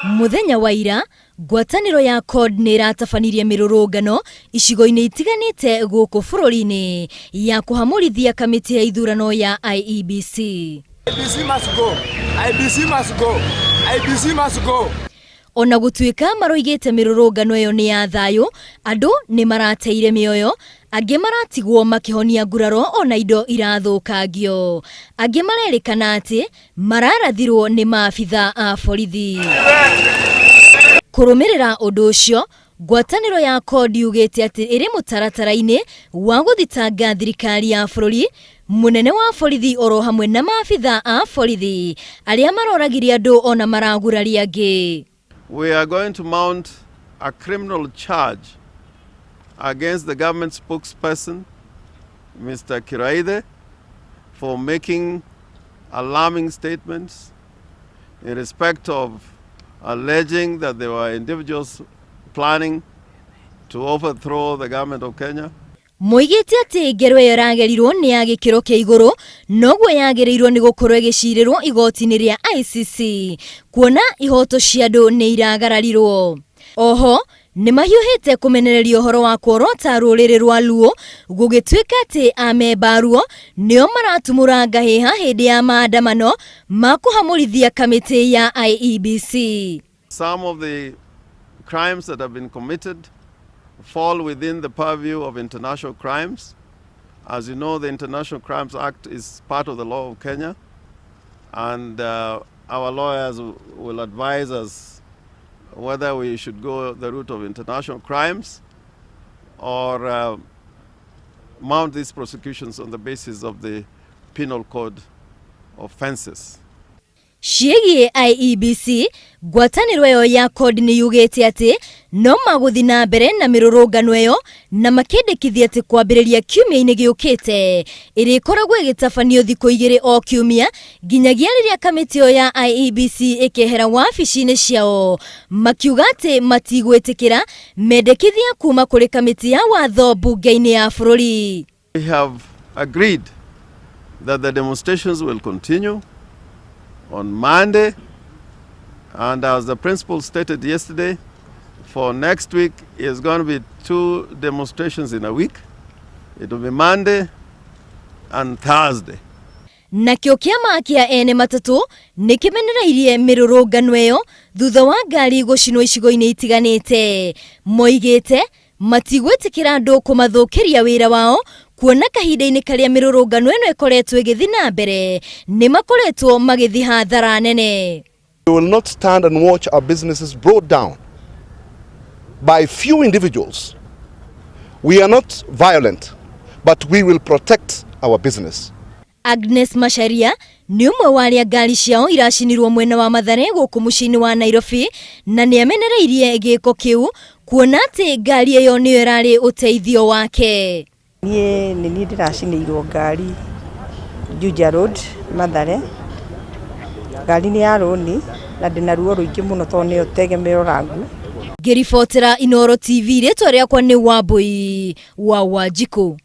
Mũthenya wa ira, ngwatanĩro ya CORD nĩ ĩratabanirie mĩrũrũngano icigo-inĩ itiganĩte gũkũ bũrũri-inĩ ya kũhamũrithia kamĩtĩ ya ithurano ya IEBC. IEBC must go. IEBC must go. IEBC must go. Ona gũtuĩka maroigĩte mĩrũrũngano ĩyo nĩ ya thayũ, andũ nĩ marateire mĩoyo, angĩ maratigwo makĩhonia nguraro ona indo irathũkangio. Angĩ marerĩkana atĩ mararathirwo nĩ maabitha a borithi. Kũrũmĩrĩra ũndũ ũcio, ngwatanĩro ya CORD yugĩte atĩ ĩrĩ mũtaratara-inĩ wa gũthitanga thirikari ya bũrũri, mũnene wa borithi oro hamwe na maabitha a borithi arĩa maroragire andũ ona maraguraria angĩ. We are going to mount a criminal charge against the government spokesperson, Mr. Kiraithe, for making alarming statements in respect of alleging that there were individuals planning to overthrow the government of Kenya. Moigĩte atĩ ngero ĩyo ĩragerirwo nĩ ya gĩkĩro kĩa igũrũ noguo yagĩrĩirwo nĩ gũkorwo ĩgĩcirĩrwo igoti-inĩ rĩa ICC kuona ihoto cia andũ nĩ iragararirwo. Oho nĩ mahiũhĩte kũmenereria ũhoro wa kuorota rũrĩrĩ rwa Luo gũgĩtuĩka atĩ amemba aruo nĩo maratumũra ngahĩha hĩndĩ ya maandamano ma kũhamũrithia kamĩtĩ ya IEBC. Some of the crimes that have been committed fall within the purview of international crimes. As you know, the International Crimes Act is part of the law of Kenya, and our lawyers will advise us whether we should go the route of international crimes or mount these prosecutions on the basis of the penal code offenses. Ciĩgiĩ IEBC, ngwatanĩro ĩyo ya CORD nĩ yugĩte atĩ no magũthiĩ na mbere na mĩrũrũngano ĩyo na makĩendekithia atĩ kwambĩrĩria kiumia-inĩ gĩũkĩte ĩrĩkoragwo ĩgĩtabanio thikũ igĩrĩ o kiumia nginyagia rĩrĩa kamĩtĩ ĩyo ya IEBC ĩkehera wabici-inĩ ciao, makiuga atĩ matigwĩtĩkĩra mendekithia kuma kũrĩ kamĩtĩ ya watho mbunge-inĩ ya bũrũri. We have agreed that the demonstrations will continue on Monday, and as the principal stated yesterday, for next week is going to be 2 demonstrations in a week. It will be Monday and Thursday. Nakĩo kĩama kĩa ene matatũ nĩ kĩmenereirie mĩrũrũngano ĩyo thutha wa ngari gũcinwo icigo-inĩ itiganĩte. Moigĩte matigwĩtĩkĩra andũ kũmathũkĩria wĩra wao kuona kahinda-inĩ karĩa mĩrũrũngano ĩno ĩkoretwo ĩgĩthiĩ na mbere nĩ makoretwo magĩthiĩ hathara nene. We will not stand and watch our businesses brought down by few individuals. We are not violent, but we will protect our business. Agnes Macharia nĩ ũmwe wa arĩa ngari ciao iracinirwo mwena wa Mathare gũkũ mũciĩ-inĩ wa Nairobi na nĩ amenereirie gĩko kĩu kuona atĩ ngari ĩyo nĩyo ĩrarĩ ũteithio wake. Niĩ nĩ niĩ ndĩracinĩirwo ngari Juja Road, Mathare. Ngari nĩ ya rũni na ndĩna ruo rũingĩ mũno tondũ nĩyo tegemeo rangu. Ngĩribotera Inooro TV, rĩtwa rĩakwa nĩ Wambui wa Wanjikũ.